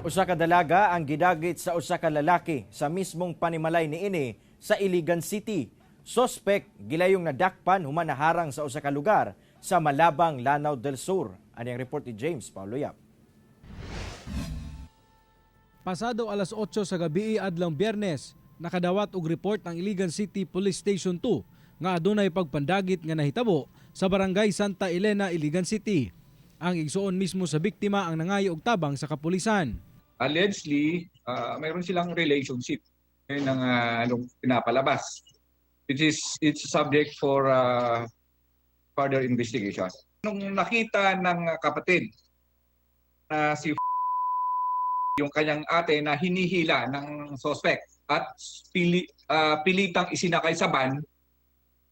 Usa ka dalaga ang gidagit sa usa ka lalaki sa mismong panimalay niini sa Iligan City. Sospek gilayong nadakpan human naharang sa usa ka lugar sa Malabang, Lanao del Sur. Ani ang report ni James Paulo Yap. Pasado alas 8 sa gabi adlong Biyernes, nakadawat og report ang Iligan City Police Station 2 nga adunay pagpandagit nga nahitabo sa Barangay Santa Elena, Iligan City. Ang igsuon mismo sa biktima ang nangayo og tabang sa kapulisan. Allegedly, mayroon silang relationship. Yun ang anong pinapalabas. It is it's subject for further investigation. Nung nakita ng kapatid na si yung kanyang ate na hinihila ng suspect at pilitang isinakay sa van,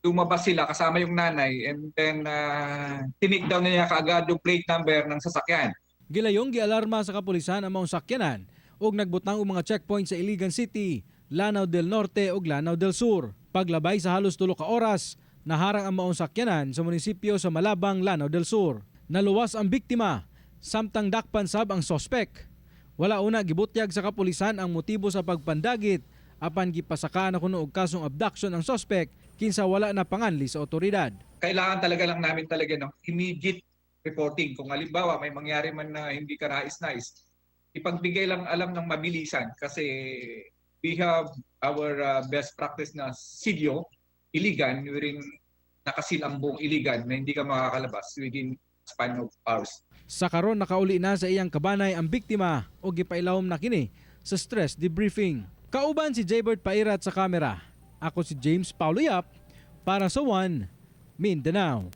lumabas sila kasama yung nanay and then tinake down niya kaagad yung plate number ng sasakyan. Gilayong gialarma sa kapulisan ang maong sakyanan ug nagbutang og mga checkpoint sa Iligan City, Lanao del Norte ug Lanao del Sur. Paglabay sa halos 3 ka oras, naharang ang maong sakyanan sa munisipyo sa Malabang, Lanao del Sur. Naluwas ang biktima, samtang dakpan sab ang sospek. Wala una gibutyag sa kapulisan ang motibo sa pagpandagit apan gipasaka na kuno og kasong abduction ang sospek kinsa wala na panganli sa otoridad. Kailangan talaga lang namin talaga ng immediate reporting. Kung halimbawa may mangyari man na hindi ka nais-nais, ipagbigay lang alam ng mabilisan kasi we have our best practice na Sitio Iligan wherein naka-seal ang buong Iligan na hindi ka makakalabas within span of hours. Sa karon, nakauli na sa iyang kabanay ang biktima o gipailawom na kini sa stress debriefing. Kauban si Jaybert Pairat sa kamera. Ako si James Paulo Yap para sa One Mindanao.